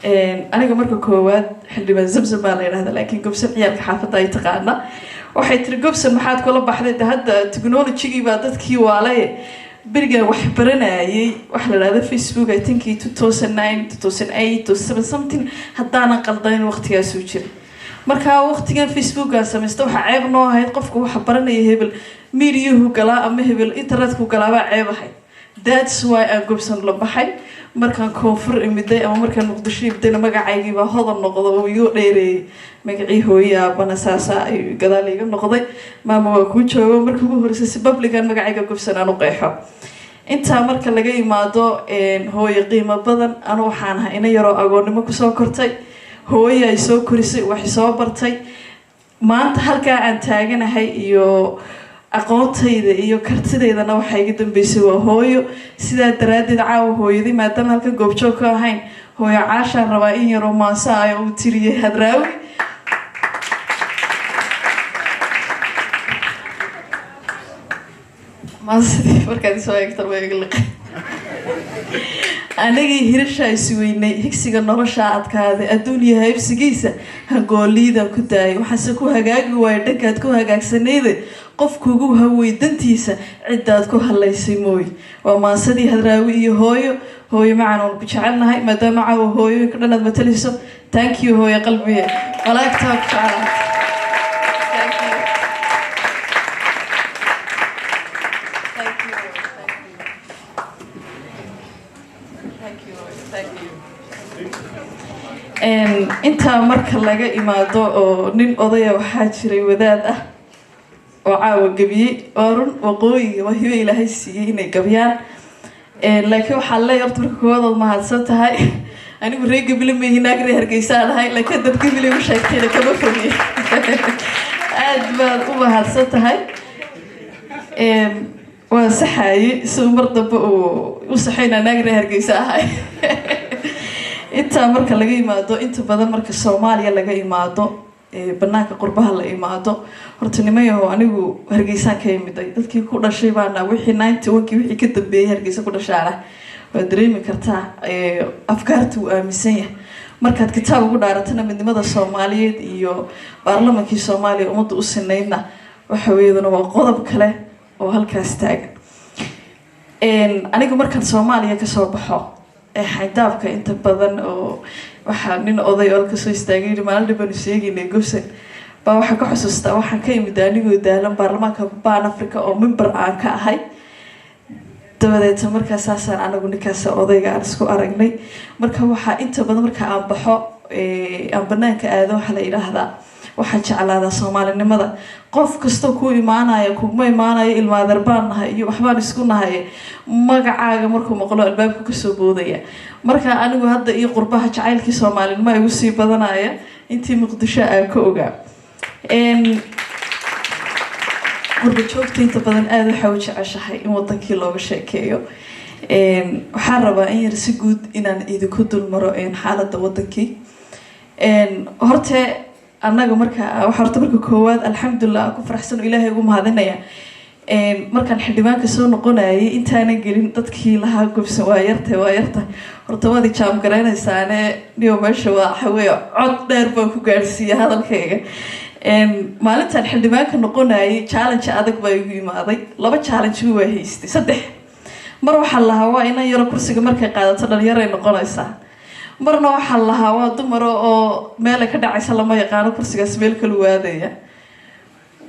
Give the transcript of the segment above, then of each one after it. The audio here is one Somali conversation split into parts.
Aniga marka koowaad Xildhibaan Zamzam baa la yidhahda, laakiin Gobsan ciyaalka xaafadda ay taqaana. Waxay tiri, "Gobsan maxaad kula baxday?" De hadda technologygii baa dadkii waalay. Berigaan wax baranayay waxa la dhahda Facebook, I think 2009, 2008, 2007 something, haddaanan qaldanin waqtigaasuu jiray. Marka waqtigan Facebookaa samaysta, waxaa ceeb noo ahayd qofka waxa baranaya, hebel mediahu galaa ama hebel internetku galaabaa ceeb ahayd. That's why aan Gobsan la baxay. Markaan koonfur imiday ama markaan Muqdisho imidayna, magacaygiibaa Hodan noqdo oo igu dheereeyay. Magacii hooye aabana saasaa ayuu gadaal iga noqday. Maama, waa kuu joogo. Marka ugu horreysay si publican magacayga Gobsan aan u qeexo. Intaa marka laga imaado, hooyo qiimo badan, anu waxaan ahay ina yaroo agoonnimo kusoo kortay. Hooye ay soo korisay, waxay soo bartay. Maanta halkaa aan taaganahay iyo aqoontayda iyo kartidaydana waxaa iga dambeysay waa hooyo. Sidaa daraaddeed caawa hooyadii, maadaama halkan goobjoog ka ahayn, hooyo Caashaan rabaa in yaroo maanso ah uu tiriyey Hadraawi. Maansadii markaad isoo eegtan waa iga liqay. Anagii hirashaa isweynay, higsiga nolosha adkaaday, adduun iyo haybsigiisa hangooliidaan ku daayay. Waxaase ku hagaagi waayo dhankaad ku hagaagsanayda, qof kugu hawey dantiisa, ciddaad ku hadlaysay mooy. Waa maansadii Hadraawi iyo hooyo. Hooyo macan, oon ku jecelnahay. Maadaama caawa hooyooyinka dhan aad matalayso, thank you hooyo qalbiye, walaagtaa ku jecelahay. Thank you. Thank you. Thank you. Thank you. Intaa marka laga imaado, oo nin odaya waxaa jiray wadaad ah oo caawa gebiyey. Waa run, waqooyiga waa hibo Ilaahay siiyey inay gabiyaan. Laakiin waxaa leeyahay, horta marka koowaad ood mahadsan tahay. Anigu reer Gabile meehi, naag reer Hargeysaan ahay, laakiin dad Gabile u sheegtayna kama fogiye. Aad baad u mahadsan tahay. Waa saxaaye si uu mar dambe uu u saxayna naag reer Hargeysa ahay. Intaa marka laga imaado, inta badan marka Soomaaliya laga imaado, banaanka qurbaha la imaado, horta nimayaho, anigu Hargeysaan ka imiday, dadkii ku dhashay baana, wixii 91-kii wixii ka dambeeyay Hargeysa ku dhashaana, waad dareemi kartaa afkaarta uu aaminsan yahay. Markaad kitaab ugu dhaaratana midnimada Soomaaliyeed iyo baarlamankii Soomaaliya ummadda u sinaydna, waxa weeyaduna waa qodob kale oo halkaas taagan. Anigu markaan Soomaaliya kasoo baxo ee xayndaabka inta badan, oo waxaa nin oday oo kasoo istaagay yidhi, "Maalin dhib baanu sheegaynay Gobsan." Baa waxaa ka xusuustaa, waxaan ka imid anigoo daalan baarlamaanka Pan Africa oo member aan ka ahay. Dabadeeta markaa saasaan anagu ninkaas odayga aan isku aragnay. Marka waxaa inta badan marka aan baxo, aan banaanka aado, waxaa la yidhaahdaa waxaan jeclaadaa soomaalinimada. Qof kastoo kuu imaanaya, kuguma imaanayo ilmaadeer baan nahay iyo waxbaan isku nahay. Magacaaga markuu maqlo, albaabku kasoo boodaya. Marka anigu hadda iyo qurbaha jacaylkii soomaalinimo igu sii badanaya intii Muqdisho aan ka ogaa. Qurba joogta inta badan aada waxaa u jeceshahay in wadankii looga sheekeeyo. Waxaan rabaa in yar si guud inaan idinku dulmaro xaaladda wadankii. Horte annaga marka waxa, horta marka koowaad, alxamdulilah, aan ku faraxsan oo Ilaahay ugu mahadinaya. Markaan xildhibaanka soo noqonayay, intaanan gelin, dadkii lahaa, "Gobsan waa yarta, waa yarta," horta waad ijaam garaynaysaane niyo. Meesha waa waxa weeye cod dheer baan ku gaadhsiiya hadalkayga. Maalintaan xildhibaanka noqonayay, challenge adag baa igu imaaday. Laba challenge waa haystay, saddex mar. Waxaa lahaa, "Waa inan yaro, kursiga markay qaadato dhalinyaray noqonaysaa." Marna waxaa lahaa, "Waa dumaro oo meelay ka dhacaysa lama yaqaano, kursigaas meel kalu waadaya."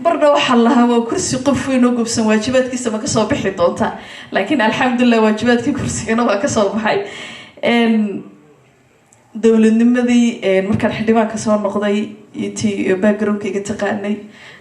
Marna waxaa lahaa, "Waa kursi qof weyn oo Gobsan, waajibaadkiisa ma kasoo bixi doontaa?" Laakiin alxamdulilah, waajibaadkii kursigana waa kasoo baxay. Dowladnimadii markaan xildhibaanka soo noqday, intii backgroundkayga taqaanay,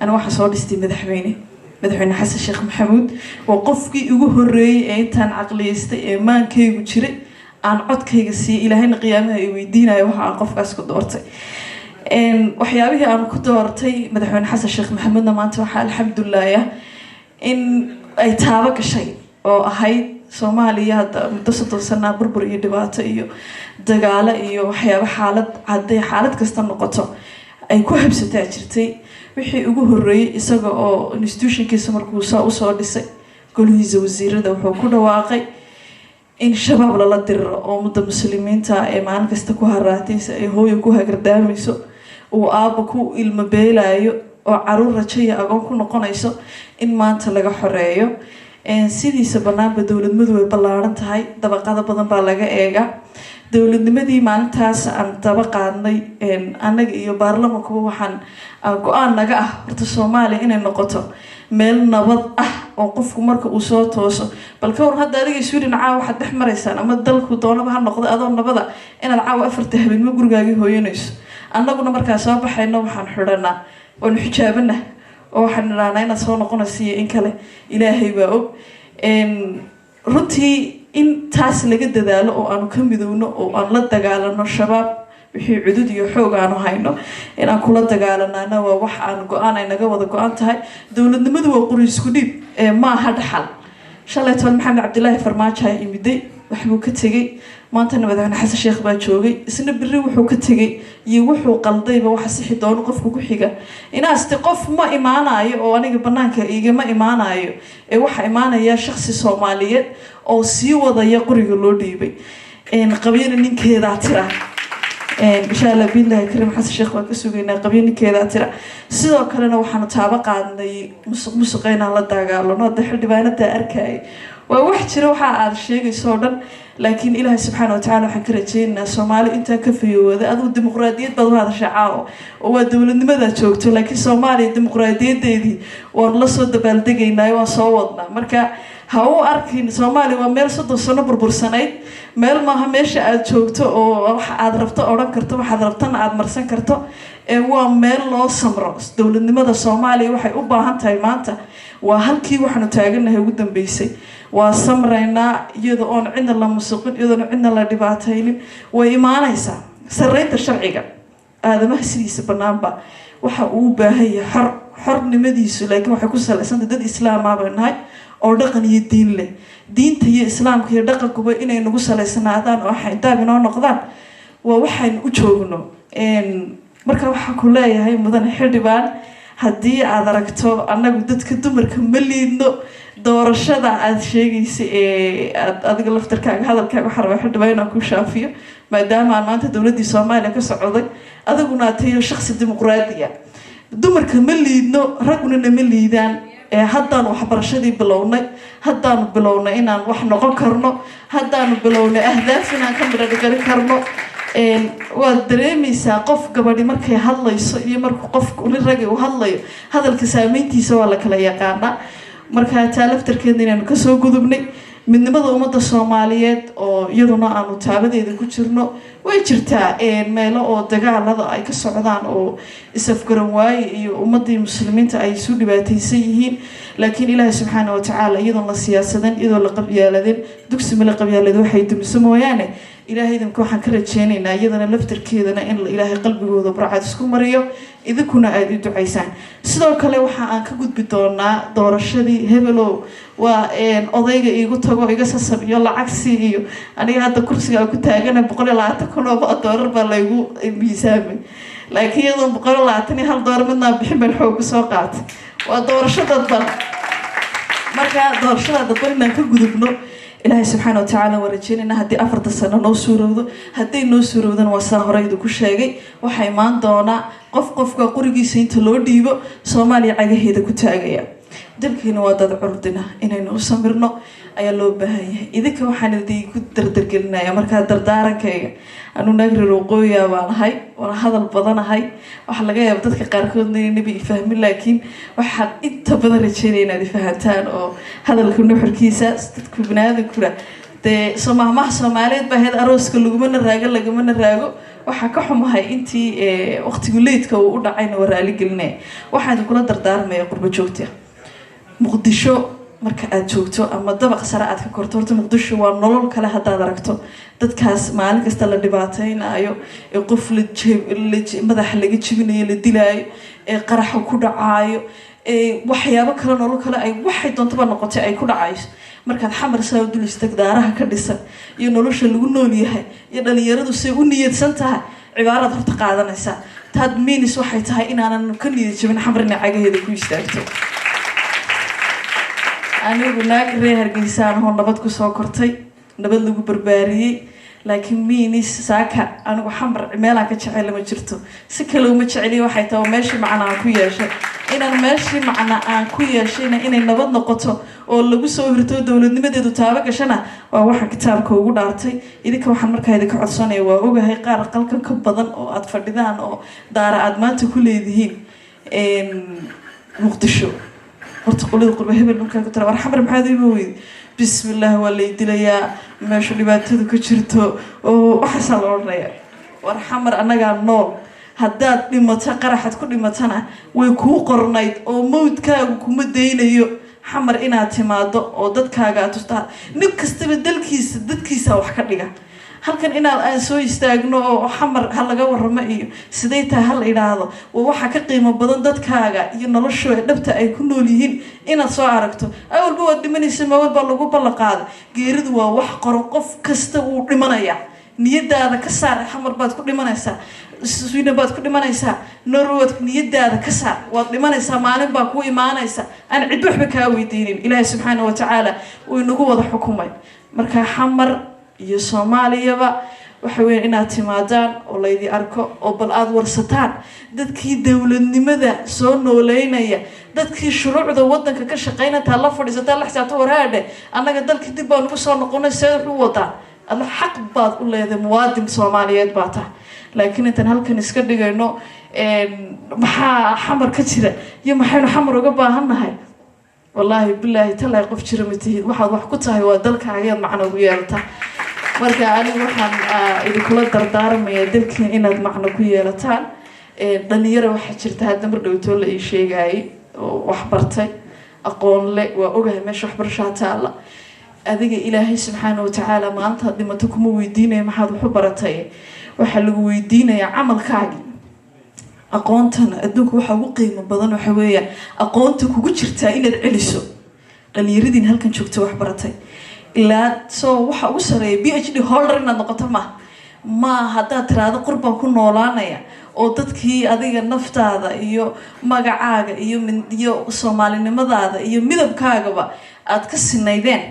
ana waxaa soo dhistay madaxweyne Xasan Sheekh Maxamuud. Waa qofkii ugu horeeyey ee intaan caqliyeystay ee maankaygu jiray aan codkayga siiyey. Ilaahayna qiyaamaha ay weydiinayo waxa aan qofkaas ku doortay. Waxyaabihii aan ku doortay madaxweyne Xasan Sheekh Maxamuudna maanta waxaa alxamdulilah in ay taabo gashay, oo ahayd Soomaaliya hadda muddo 30 sanaa burbur iyo dhibaato iyo dagaalo iyo waxyaabo, xaalad hadday xaalad kasta noqoto ay ku habsataa jirtay. Wixii ugu horeeyey, isaga oo institutionkiisa markuu saa usoo dhisay golihiisa wasiirada, wuxuu ku dhawaaqay In Shabaab lala diriro oo ummadda Muslimiinta ee maalin kasta ku haraataysa, ee hooyo ku hagardaamayso, uu aaba ku ilmo beelaayo, oo caruur rajaya agoon ku noqonayso, in maanta laga xoreeyo. Sidiisa banaanba dowladnimadu way ballaaran tahay, dabaqado badan baa laga eega. Dowladnimadii maalintaas aan daba qaadnay annaga iyo baarlamankuba, waxaan go-aan naga ah horta Soomaaliya inay noqoto meel nabad ah oo qofku marka uu soo tooso. Bal ka war hadda adiga Sweden caawa waxaad dhex maraysaan, ama dalku doonaba ha noqdo, adoo nabada inaad caawa 4ta habeenimo gurigaagii hooyanayso. Annaguna markaa soo baxayno waxaan xidhanaa, waanu xijaabana, oo waxaan idhahnaa inaad soo noqonaysa iyo in kale Ilaahay baa og. Runtii in taas laga dadaalo oo aanu ka midowno oo aan la dagaalano Shabaab, wixii cudud iyo xoog aanu hayno inaan kula dagaalanaana, waa wax aan go-aan ay naga wada go-an tahay. Dowladnimadu waa qori isku dhiib ee maaha dhaxal. Shalay toban Maxamed Cabdilaahi Farmaajo a imiday, waxbuu ka tegey. Maantana Madaxweyne Xasan Sheekh baa joogay, isna beri wuxuu ka tegey iyo wuxuu qaldayba waxa sixi doono qofka ku xiga. Inaaste qof ma imaanayo oo aniga banaanka igama imaanayo, ee waxaa imaanaya shaksi Soomaaliyeed oo sii wadaya qoriga loo dhiibay. Qabyana ninkeedaa tira, insha Allah bilahi karim. Xasan Sheekh waan ka sugaynaa qabyo ninkeedaa tira. Sidoo kalena waxaanu taabo qaadnay musuq musuqa inaan la dagaalano. Hadda xildhibaanada arkayay, waa wax jira waxa aada sheegayso o dhan, laakiin Ilaahay subxaana watacala waxaan ka rajeynaynaa Soomaali intaa ka fayowooda. Adigu dimuqraadiyad baad u hadashay caawo oo waa dowladnimadaa joogto, laakiin Soomaaliya dimuqraadiyadeedii waanu la soo dabaaldegaynaa, waan soo wadnaa. Marka ha u arkin Soomaaliya waa meel 30 sano burbursanayd. Meel maaha meesha aada joogto oo waxa aada rabto odhan karto, waxaad rabtana aada marsan karto, ee waa meel loo samro. Dowladnimada Soomaaliya waxay u baahan tahay maanta, waa halkii waxaanu taaganahay ugu dambeysay. Waa samraynaa iyada oon cidna la musuqin, iyadoon cidna la dhibaataynin, way imaanaysaa. Sareynta sharciga, aadamaha sidiisa banaanba waxa uu u baahan yahay xor, xornimadiisu laakiin waxay ku salaysantay dad islaamaa bay nahay oo dhaqan iyo diin leh. Diinta iyo islaamka iyo dhaqankuba inay nagu salaysanaadaan oo xayndaab inoo noqdaan waa waxaynu u joogno. Marka waxaa ku leeyahay, mudane xildhibaan, haddii aad aragto annagu dadka dumarka ma liidno. Doorashada aada sheegaysa ee aad adiga laftarkaaga hadalkaaga, waxaa rabaa, xildhibaan, inaan ku shaafiyo maadaama aan maanta dowladdii Soomaaliya ka socday, adiguna aad tahay shaksi dimuqraadiya. Dumarka ma liidno, ragguna nama liidaan. Ee haddaanu waxbarashadii bilownay, haddaanu bilownay inaan wax noqon karno, haddaanu bilownay ahdaaf inaan ka midho dhigani karno. Waad dareemeysaa qof gabadhi markay hadlayso iyo markuu qofku nin ragi uu hadlayo, hadalka saameyntiisa waa la kala yaqaanaa. Marka taa laftarkeedna inaanu kasoo gudubnay. Midnimada ummadda Soomaaliyeed oo iyaduna aanu taabadeeda ku jirno, way jirtaa meelo oo dagaalada ay ka socdaan oo is-afgaran waaye iyo ummadii muslimiinta ay isu dhibaataysan yihiin, laakiin Ilaahay subxaana watacaala iyadoon la siyaasadan, iyadoo la qabyaaladin, dugsi male qabyaalad waxay dumiso mooyaane, Ilaahay idinka waxaan ka rajeynaynaa iyadana laftarkeedana in Ilaahay qalbigooda barcad isku mariyo, idinkuna aada u ducaysaan. Sidoo kale waxa aan ka gudbi doonaa doorashadii. Hebelow waa odayga iigu tago, iga sasab iyo lacagsi iyo aniga hadda kursiga aan ku taagana 120,000 oo doolar baa laygu miisaamay, laakiin iyadoon 121 doolar midnaa bixin baan xoog soo qaatay. Waa doorasho dadban. Marka doorashada dadban inaan ka gudubno Ilaahay subxaana watacaala waa rajeynayna haddii 4ta sano noo suurowdo. Hadday noo suurowdana, waa saa horeydu ku sheegay, waxaa imaan doonaa qof qofka qorigiisa inta loo dhiibo Soomaaliya cagaheeda ku taagaya. Dalkiina waa dad curdina, inaynu u samirno ayaa loo baahan yahay. Idinka waxaan idinku dardargelinaya markaa dardaarankayga. Anuu naagreer waqooyiya baan ahay, waan hadal badanahay, waxaa laga yaaba dadka qaarkoodna inay nebi ifahmin, laakiin waxaan inta badan rajeynaya inaad ifahantaan oo hadalka nuxurkiisa dadku baniaadankuna dee soomahmaha Soomaaliyeed baa ahayd, arooska lagumana raago, lagamana raago. Waxaa ka xumahay intii waqtigu leydka uu u dhacayna waa raali gelinaya. Waxaan idinkula dardaarmaya qurbo joogta Muqdisho. Marka aada joogto ama dabaq sare aad ka korto, horta Muqdisho waa nolol kale. Haddaad aragto dadkaas maalin kasta la dhibaateynayo, ee qof la madaxa laga jebinayo, la dilaayo, ee qaraxa ku dhacaayo, ee waxyaabo kale, nolol kale ay waxay doontaba noqotay ay ku dhacayso, markaad Xamar saa u dul istag, daaraha ka dhisan iyo nolosha lagu nool yahay iyo dhalinyaradu say u niyadsan tahay, cibaaraad horta qaadanaysaa. Taad minis waxay tahay inaanan ka niyad jabin Xamar inay cagaheeda ku istaagto. Anigu naag reer Hargeysaan ahoo nabad kusoo kortay. Nabad lagu barbaariyey, laakiin miinis saaka anigu Xamar meelaan ka jecel ma jirto. Si kale uma jeceliyo, waxay tahay meeshii macna aan ku yeeshay. Inaan meeshii macna aan ku yeeshayna inay nabad noqoto oo lagu soo hirto, dowladnimadeedu taabo gashana, waa waxaan kitaabka ugu dhaartay. Idinka waxaan markaa idinka codsanaya, waa ogahay qaar qalkan ka badan oo aada fadhidaan oo daara aada maanta ku leedihiin Muqdisho. Horta qolada qurba hebel markaa ku tara, "War Xamar maxaad iima weydi?" "Bismillaah, waa lay dilayaa, meesha dhibaatadu ka jirto," oo waxaasaa la odhanaya. War Xamar annagaa nool. Haddaad dhimato, qaraxad ku dhimatana way kuu qornayd oo mawdkaagu kuma daynayo Xamar inaad timaado oo dadkaaga aad tustaa. Nin kastaba dalkiisa dadkiisa wax ka dhiga. Halkan inaad aan soo istaagno oo "Xamar ha laga waramo" iyo "Siday tahay" ha la idhaahdo, waa waxaa ka qiimo badan dadkaaga iyo noloshooda dhabta ay ku nool yihiin inaad soo aragto. Awalba waad dhimanaysa, mawal baa lagu ballanqaaday. Geeridu waa wax qoran, qof kasta wuu dhimanaya. Niyadaada ka saar Xamar baad ku dhimanaysaa, Sweden baad ku dhimanaysaa, Norway, niyadaada ka saar. Waad dhimanaysaa, maalin baa kuu imaanaysa aan cid waxba kaa weydiinin. Ilaahay subxaana watacaala uu inagu wada xukumay. Marka Xamar iyo Soomaaliyaba waxa weya inaad timaadaan oo laydi arko oo bal aada warsataan dadkii dowladnimada soo nooleynaya, dadkii shuruucda wadanka ka shaqeynantaa la fadhiisataa, la xisaabta. "Warhaadhe, annaga dalkii dib baan ugu soo noqonay, see wax u wadaa?" Adla xaq baad u leedahay, muwaadin Soomaaliyeed baa tahay. Laakiin intaan halkan iska dhigayno "Maxaa Xamar ka jira?" iyo "Maxaynu Xamar uga baahannahay?" wallaahi, bilaahi, talaahi, qof jira ma tihid. Waxaad wax ku tahay waa dalkaagaad macno ugu yeelataa. Marka anigu waxaan idinkula dardaarmayaa dalkiin inaad macno ku yeelataan. Dhalinyaro waxaa jirta hadda mar dhowtoo la ii sheegayay oo wax bartay, aqoon le. Waa ogahay meesha waxbarashaa taalla. Adiga Ilaahay subxaana watacaala maalintaad dhimato kuma weydiinaya maxaad waxu baratay. Waxaa lagu weydiinayaa camalkaagii. Aqoontana adduunka waxaa ugu qiimo badan waxa weeyaan aqoonta kugu jirtaa inaad celiso. Dhalinyaradiin halkan joogta wax baratay ilaa soo waxa ugu sareeya PhD holder inaad noqoto ma ma haddaad tiraahdo "Qurbaan ku noolaanaya" oo dadkii adiga naftaada iyo magacaaga iyo soomaalinimadaada iyo midabkaagaba aad ka sinaydeen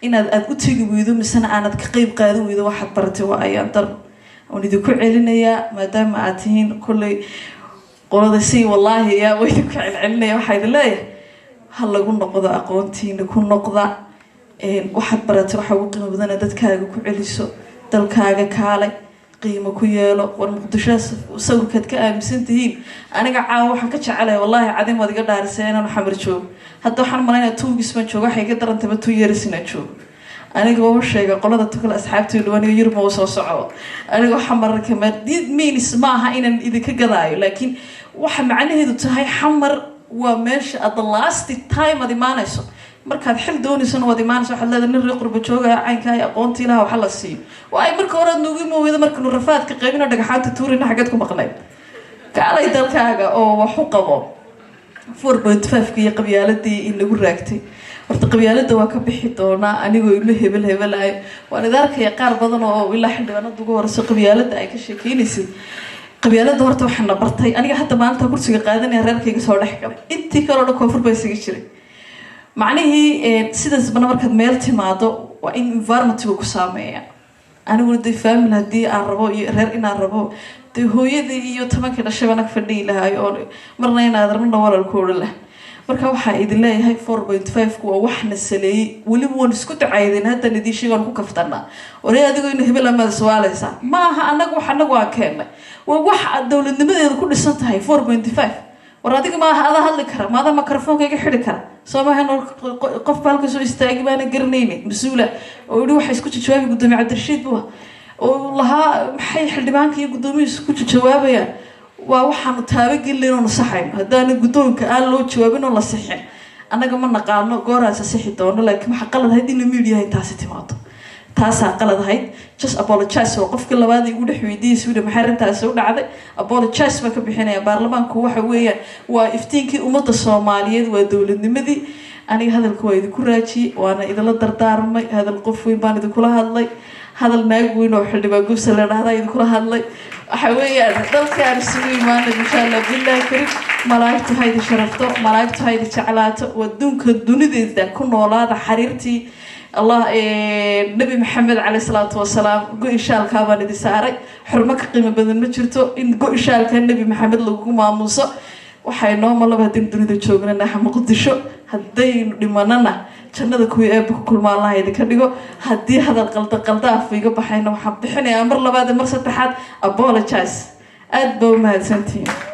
inaad aada u tegi weydo, misena aanad ka qeyb qaadan weydo waxaad baratay, waa ayaan dar oon idinku celinayaa. Maadaama aad tihiin kolley qolada say, wallaahi yaa waa idinku celcelinaya. Waxaa idin leeyahay ha lagu noqdo aqoontiina, ku noqda waxaad baratay. Waxaa ugu qiimo badana dadkaaga ku celiso. Dalkaaga kaalay, qiimo ku yeelo. War Muqdisho sawirkaad ka aaminsan tihiin, aniga caawa waxaan ka jecelay, wallaahi cadiim, waad iga dhaarisay inaan Xamar joogo. Hadda waxaan malaynaya 2 weeks baan joogo, waxay iga darantaba 2 years inaan joogo. Aniga waa sheega qolada tukale asxaabteydu, aniga Yurub ma soo soco. Aniga Xamar kama means maaha inaan idinka gadaayo, laakiin waxa macnaheedu tahay Xamar waa meesha at the last time aad imaanayso. Markaad xil doonaysana waad imaanaysa, waxaad leedahay "Nin reer qurba joogaya caynkaa iyo aqoontii ilaha waxa la siiyo." Waa ay marka hore aad noogu imooweyda markanu rafaadka qaybino, dhagaxaanta tuurina, xaggeed ku maqnayd? Kaalay dalkaaga oo wax u qabo. 4.5 iyo qabyaaladii in lagu raagtay, horta qabyaalada waa ka bixi doonaa. Anigoo ilo hebel hebelayo waan id arkaya, qaar badan oo ilaa xildhibaanada ugu horeyso qabyaalada ay ka sheekeynaysay. Qabyaalada horta waxaan na bartay aniga hadda maalinta kursiga qaadanaya reerkayga soo dhex galay. Intii kaleo dhan koonfur baa isaga jiray. Macnihii sidaasbana markaad meel timaado waa in environment-iga ku saameeya. Aniguna dee family haddii aan rabo iyo reer inaan rabo, dee hooyadii iyo 10-kii dhashay baan ag fadhiyi lahaay oo marna inaad marna walaalku odhan lah. Marka waxaa idin leeyahay 4.5-ku waa wax na saleeyey. Weliba waan isku ducaydeen, haddaan idiin sheego waan ku kaftanaa. "Waree, adigoo inu hebel amaad iswaaleysaa?" Ma aha anagu wax anagu aan keennay, waa wax dowladnimadeedu ku dhisan tahay 4.5. War adiga maaha adaa hadli kara, maadaa microphone-ka iga xidhi kara? Soo maaha qofba halka soo istaagi baana garanayni mas-uula oo yihi waxa isku jawaabi. Guddoomiye Cabdirashiid buu oo lahaa, "Maxay xildhibaanka iyo guddoomiyuhu isku jawaabayaan?" Waa waxaanu taabagelin oonu saxayno. Haddaana guddoonka aan loo jawaabin oo la sixin, annaga ma naqaano gooraasa sixi doono. Laakiin waxaa qalad ahayd in la media-ha intaasi timaado, taasaa qalad ahayd. Just apologize oo qofkii labaad igu dhex weydiiyey Sweden maxay arrintaasi u dhacday, apologize baan ka bixinaya. Baarlamaanku waxa weeyaan waa iftiinkii ummadda Soomaaliyeed, waa dowladnimadii. Aniga hadalka waa idinku raajiyey, waana idinla dardaarmay. Hadal qof weyn baan idinkula hadlay, hadal naag weyn oo xildhibaan Gubsa la dhahdaa idinkula hadlay. Waxa weeyaan dalkaan isugu imaanay insha Allah billahi karim. Malaa'igtu ha idin sharafto, malaa'igtu ha idin jeclaato. Adduunka dunideeda ku noolaada xariirtii. Allah Nabi Maxamed caleyh salaatu wasalaam go-ishaalkaa baan idin saaray. Xurmo ka qiimo badan ma jirto in go-ishaalka Nebi Maxamed lagugu maamuuso. Waxay noo malaba haddaynu dunida joognana Muqdisho, haddaynu dhimanana jannada kuwii Eebba ku kulma Allah idinka dhigo. Haddii hadal qalda qaldaaf iga baxayna, waxaan bixinayaa mar labaad iyo mar saddexaad apologize. Aada baa u mahadsantihiin.